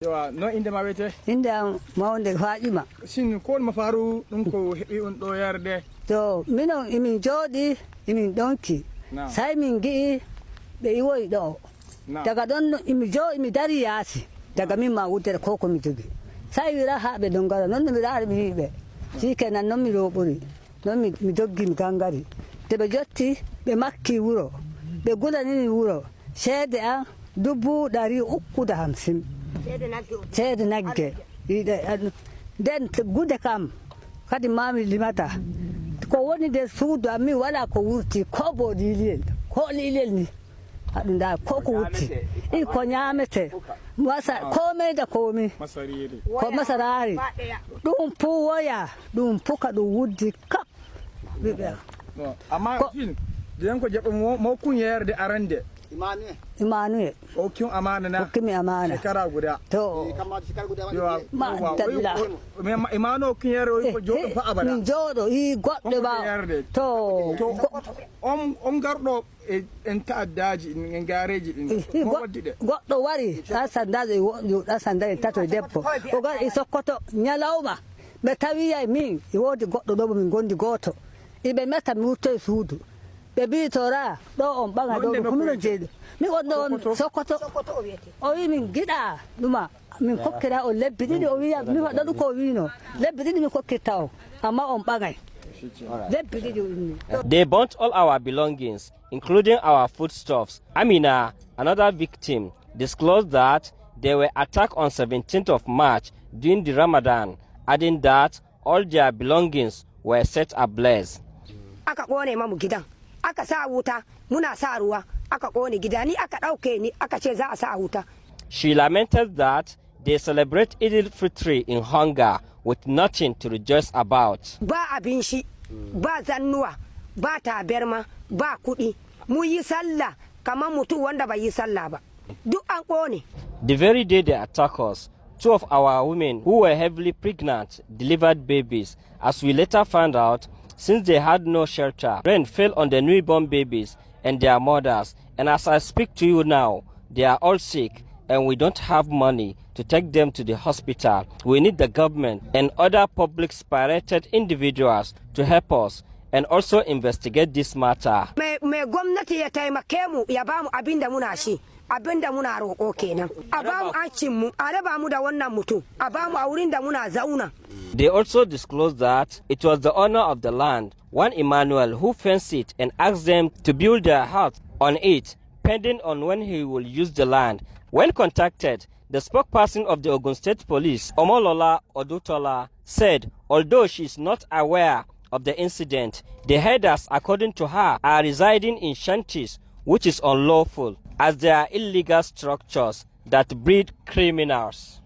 Yawa no inde ma wiyete? Inde am Mawnde Faƴima. Sin ko woni mafaru ɗum ko heeɓi on ɗo yarde? To minon emin jooɗi emin ɗonki sai min gi'i ɓe iwoyi ɗo daga ɗon emi jooɗi mi dari yaasi daga min ma wuddere ko komi jogi sai wira ha ɓe ɗon gara noon no mi raari mi yiiɓe shikenan noon mi roɓori noon mi doggi mi gangari nde ɓe jotti ɓe makki wuro ɓe gulanini wuro ceede an 350 ceede nagge nden gude kam kadi mami limata ko woni nder suudu am min wala ko wurti ko bo liliyel ko liliyel ni haɗum da ko ko wurti i ko ñamete wasa komai da komi ko masarari ɗum fu woya ɗum fuka ɗum wuddi kap ɓiɓe. Amma sin jen ko jaɓɓe mo kun yerde arande? Emmanuel. O kin amana na? Hokkimi amana. Shekara guda. To. Ma dalla. Imano kin yerde ko joɗo fa abada? Min jooɗo i goɗɗo ba to. To on garɗo e en ta'addaji en gareji ɗin mo waddi ɗe? Goɗɗo wari ɗan sandajo ɗan sanda en tato e debbo o gari e Sokoto ñalawma ɓe tawiyay min e woodi goɗɗo ɗo bo min gondi goto eɓe metta mi wurto e suudu ɓe mbi tora ɗo on ɓaga ɗo ko mino jeeɗi min on ɗo Sokoto o wi min giɗa ɗuma min kokkira on lebbi 2 o wiya mi waɗa ɗum ko wino lebbi 2 min kokkirta o amma on ɓagay lebbi 2 o inni. They burnt all our belongings, including our foodstuffs. Amina, another victim, disclosed that they were attacked on 17th of March during the Ramadan, adding that all their belongings were set ablaze. Aka kone mamu gidan aka sa wuta muna sa ruwa aka kone gida ni aka ɗauke ni aka ce za a sa wuta. She lamented that they celebrate Eid al-Fitr in hunger with nothing to rejoice about. Ba abinci ba zannuwa ba tabarma ba kuɗi mu yi sallah kamar mutum wanda bai yi sallah ba duk an kone. The very day they attacked us, two of our women who were heavily pregnant delivered babies. As we later found out, since they had no shelter, rain fell on the newborn babies and their mothers. And as I speak to you now, they are all sick and we don't have money to take them to the hospital. We need the government and other public spirited individuals to help us and also investigate this matter. Mai gwamnati ya taimake mu ya bamu abin da muna shi abin da muna roƙo kenan a bamu ancin mu a raba mu da wannan mutum a bamu a wurin da muna zauna. They also disclosed that it was the owner of the land, one Emmanuel, who fenced it and asked them to build their house on it, pending on when he will use the land. When contacted, the spokesperson of the Ogun State Police, Omolola Odutola, said although she is not aware of the incident, the herders, according to her, are residing in shanties, which is unlawful, as they are illegal structures that breed criminals.